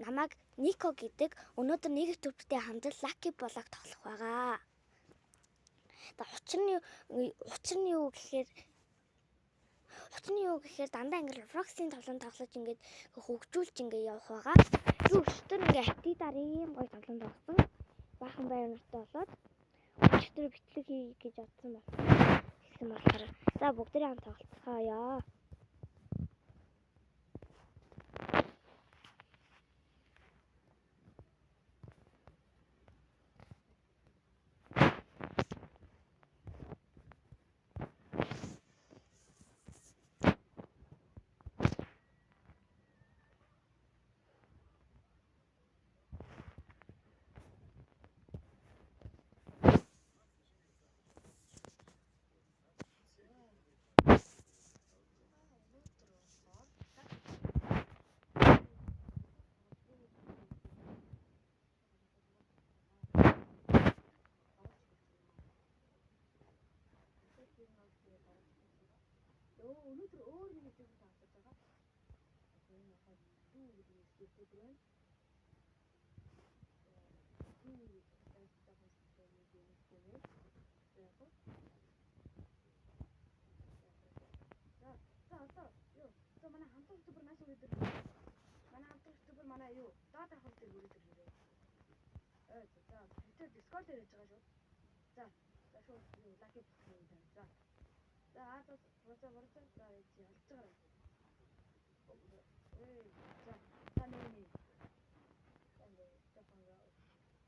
Намайг Нико гэдэг. Өнөөдөр нэг YouTube-тэй хамт Lucky Block тоглох байгаа. За учир нь юу гэхээр дандаа ингээд Roblox-ийн тоглоом тоглож ингээд хөгжүүлж ингээд явах байгаа. Би өчигдөр ингээд апдейтаар ийм гоё тоглоом тоглосон. Баахан байр нартай болоод өчигдөр бичлэг хий гэж бодсон байна. Тэгсэн болохоор за бүгдээрээ хамт тоглолцгоё. Өнөөдөр өөр нэг юм таалаж байгаа. Энэ болохоор дүү гэдэг нэг YouTuber байна. Дүү гэдэг жоохон нэг юм байна. За за одоо юу? За манай хамтран YouTuber нас өгöd ирнэ. Манай хамтран YouTuber манай юу? Доод авах дээр хүрээд ирнэ. За тэр Discord дээр ярьж байгаа шүү. За за шууд юу Lucky Block юм байна. За. За аа за борцоо за чи алдж байгаа. Эй за за нэг. За жоохон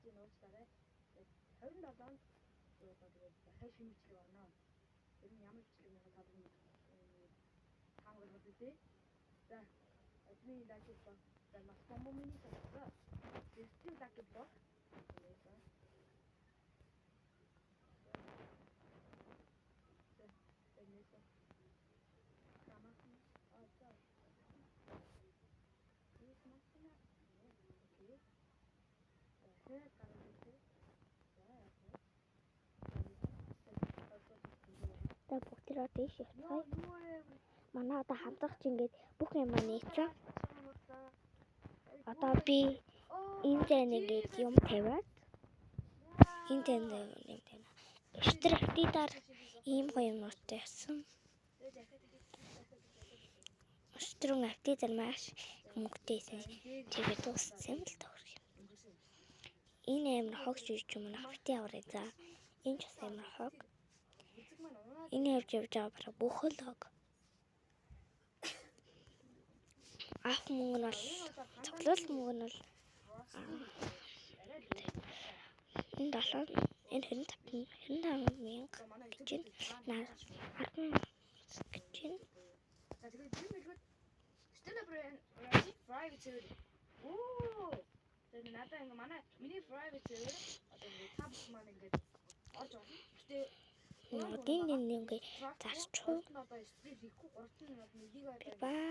чи нууцлаарай. 27-нд одоо тэгээд дахиад шинэ бичлэг орно. Тэр нь ямар бичлэг вэ та бүхэн таамаглах үү? За админ Lucky Block за нас бомбо миний тоглоо. Стив Lucky Block. За бүгдээ дээш явцгаая. Манай одоо хамтрагч ингээд бүх юм нээсэн. Одоо би энэ зэн ингээд юм тавиад энэ зэн юм тавина. Өчигдөр апдейтаар ийм гоё юмнуудтай явсан. Өчигдөр апдейтаар маш мөнгөтэйсэн. Тэгээд дууссан юм л даа. Энэ амар хог шийдэж юм аа бити аваарай за. Энэ ч бас амар хог. Энэ явж байгаа бараг бүх л хог. Авах мөнгө нь бол цоглол мөнгө нь бол энэ 7 энэ 25 25 мянга гэж байна. 10 гэж байна. За тэгээд энэ хэлбэл Stella private server. Оо. Тэгээд надаа ингээ манай миний private server одоо ингээ та бүхэн маань ингээ орж болно. Гэтэ Нодын ингээ зарчгүй. Одоо стрим хийхгүй гуравт нь нэгийг Би баа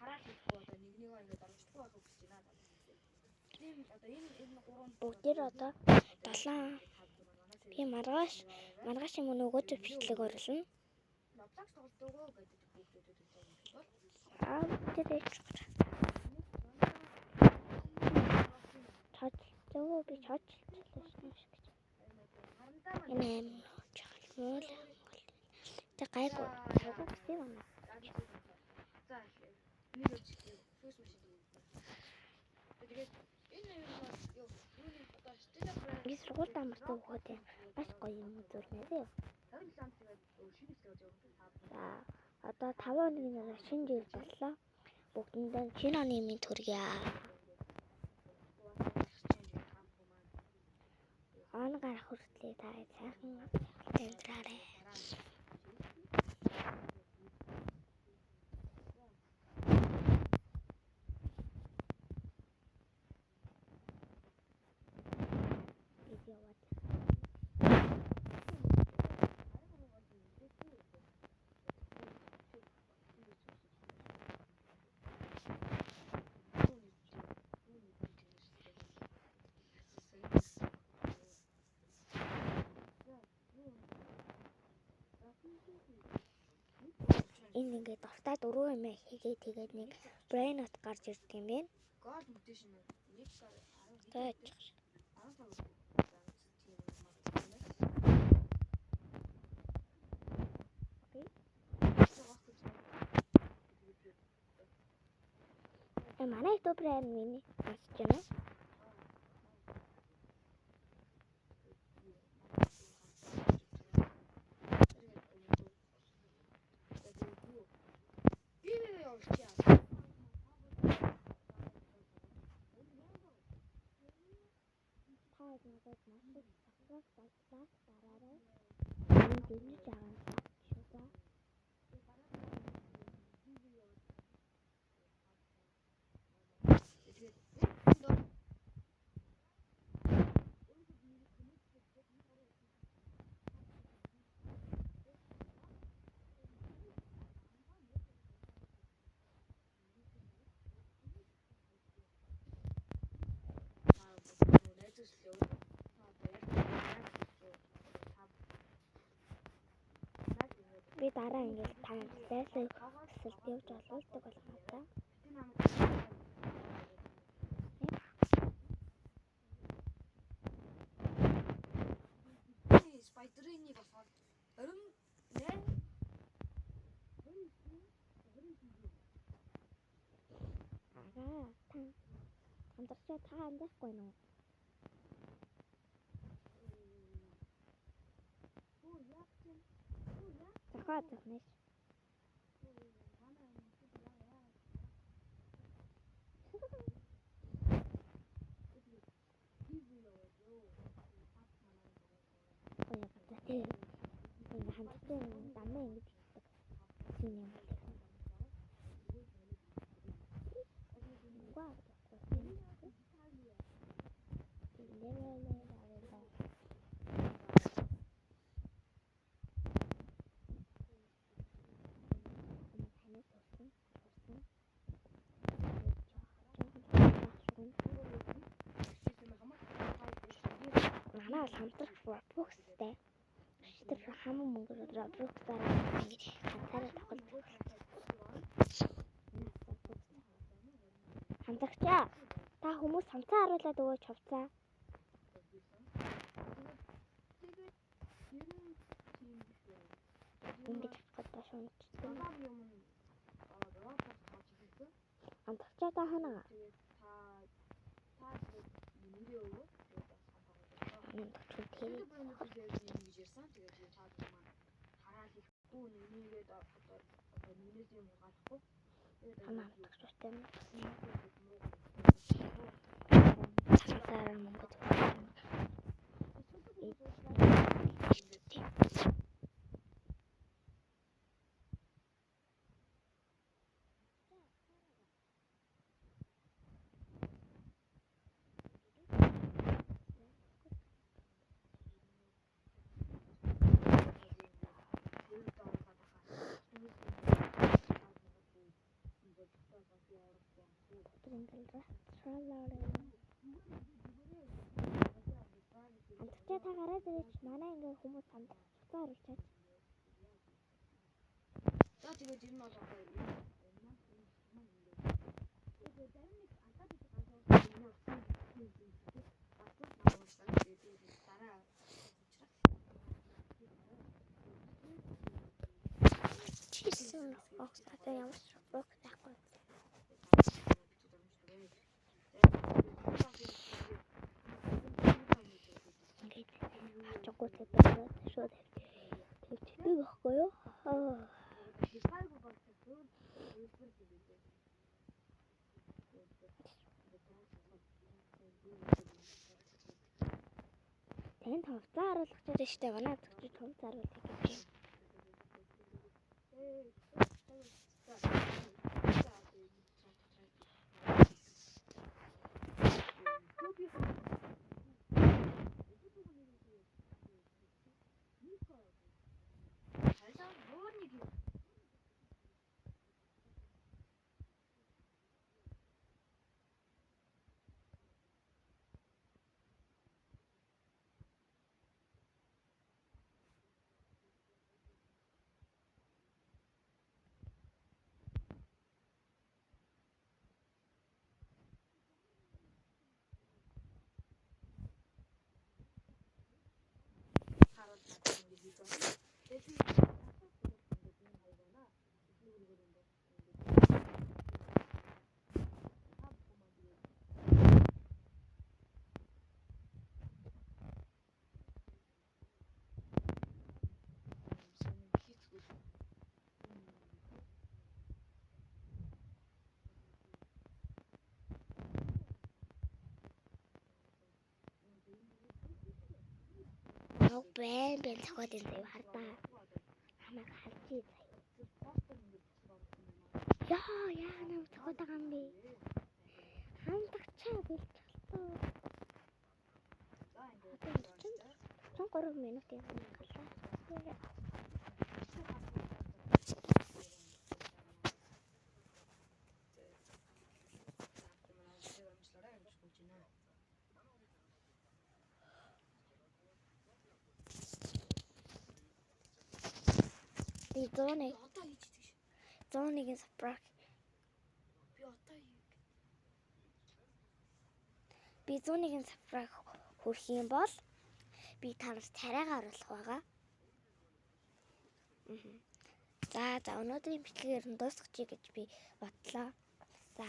хараад хийхгүй одоо нэг нэгээ ингээ дорждохгүй байх гэж байна. Тийм одоо энэ энэ гурван бүгдээр одоо 7 би маргааш юм нөгөөд бичлэг оруулна. Roblox тоглодог гэдэг хүүхдүүдэд гэж байгаа юм бол Аа тэр ээж чочлоо би чочлоо шүү гэж. Энэ аим чахал муул. Тэг гайгүй гайгүй гэсэн юм аа. За нэг үеч фэс машин. Тэгээд энэ юм бол юу юуны одоо Stella Би сургуульд амартай өгөөд маш гоё юм үзүүлнэ зөө. 27-нд тэгээд шинэ бичлэг явуулсан та бүхэн. За одоо 5 хоногийн дараа шинэ жил боллоо. Бүгдэндээ шинэ оны минь төргийа. Он гарах хүртлээ та сайхан амьдраарай. Бид яваад. Энэ ингээд дуртай дөрвөн юм хийгээ тэгээд нэг brain rot гарч ирдэг юм байна. Gold mutation 1 10 За яачих. 15 тийм магадлалтай. Окей. Э Манай YouTuber харин миний сонсож байна уу? Та надад маш их subscribe like дараарай. Миний дэмжиж байгаа нь шүү за. Би дараа ингээд та лайлаа өсөлт явж олуулдаг болгоно да. Spider-ийг болохоор 28 29 29. Аа та хамтрачаа та андахгүй нүү? Зохио зохноо. Гоё гадаа. Ингээ хамттай дамаа ингэж үздэг. Тийм юм бол. Гуа. Левел Манай бол хамтрах Roblox-тай. Тэр хаман мөнгө Roblox-аар ингэж ганцаараа тоглодог. Хамтрагчаа та хүмүүс хамцаа харуулад өгөөч хувцаа. Ингэж авах доош унждаг. Хамтрагчаа та ханаа. Хамтрагч тэр ингэж ярьсан. Тэгээд та маань хараад ихгүй нэмийгээд одоо нэмээс юм гарахгүй. Манай хамтрагчтай юм. Цасаар мөнгө төлөх. Хамтрагчаа та гараад ирээч. Манай ингээ хүмүүс хамт хувцас оруулчаач. За тэгээд ер нь бол одоо тэгээд зарим нэг алдаад идэх газар миний утсан юм юм газар намуучлаа. Тэгээд дараа Чирсэн Roblox одоо ямар ч Roblox байхгүй. Ингээд хачаагүй тавиад шууд тавьчихдаг байхгүй юу? Танд хувцас харуулах гэж байна штэ. Манай хамтрагч хувцас харуулах гэж байна. Намайг байн байн цохиод энэ заяа хардаа. Намайг харж заяа. Яа, яа намайг цохиод байгаа юм бэ? Хандагчаа бэлтгэлтөө. Одоо 43 минутын галаа. Би 101 Одоо хийж идэг ш. 101 сапрак. Би одоо хийх. Би 101 сапрак хүрэх юм бол би та нарт царайгаа оруулах байгаа. За за өнөөдрийн бичлэгээр нь дуусгачих гэж би бодлоо. За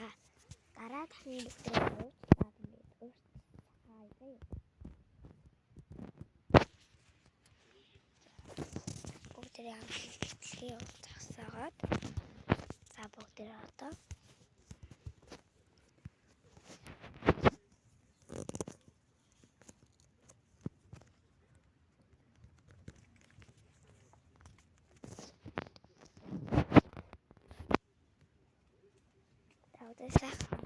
дараа дахны бүгдээ уучлаад ингээд уучлаа заяа. Бүгдээрээ хамт бичлэгээ зогсоогоод за бүгдээрээ одоо за үдээсээ.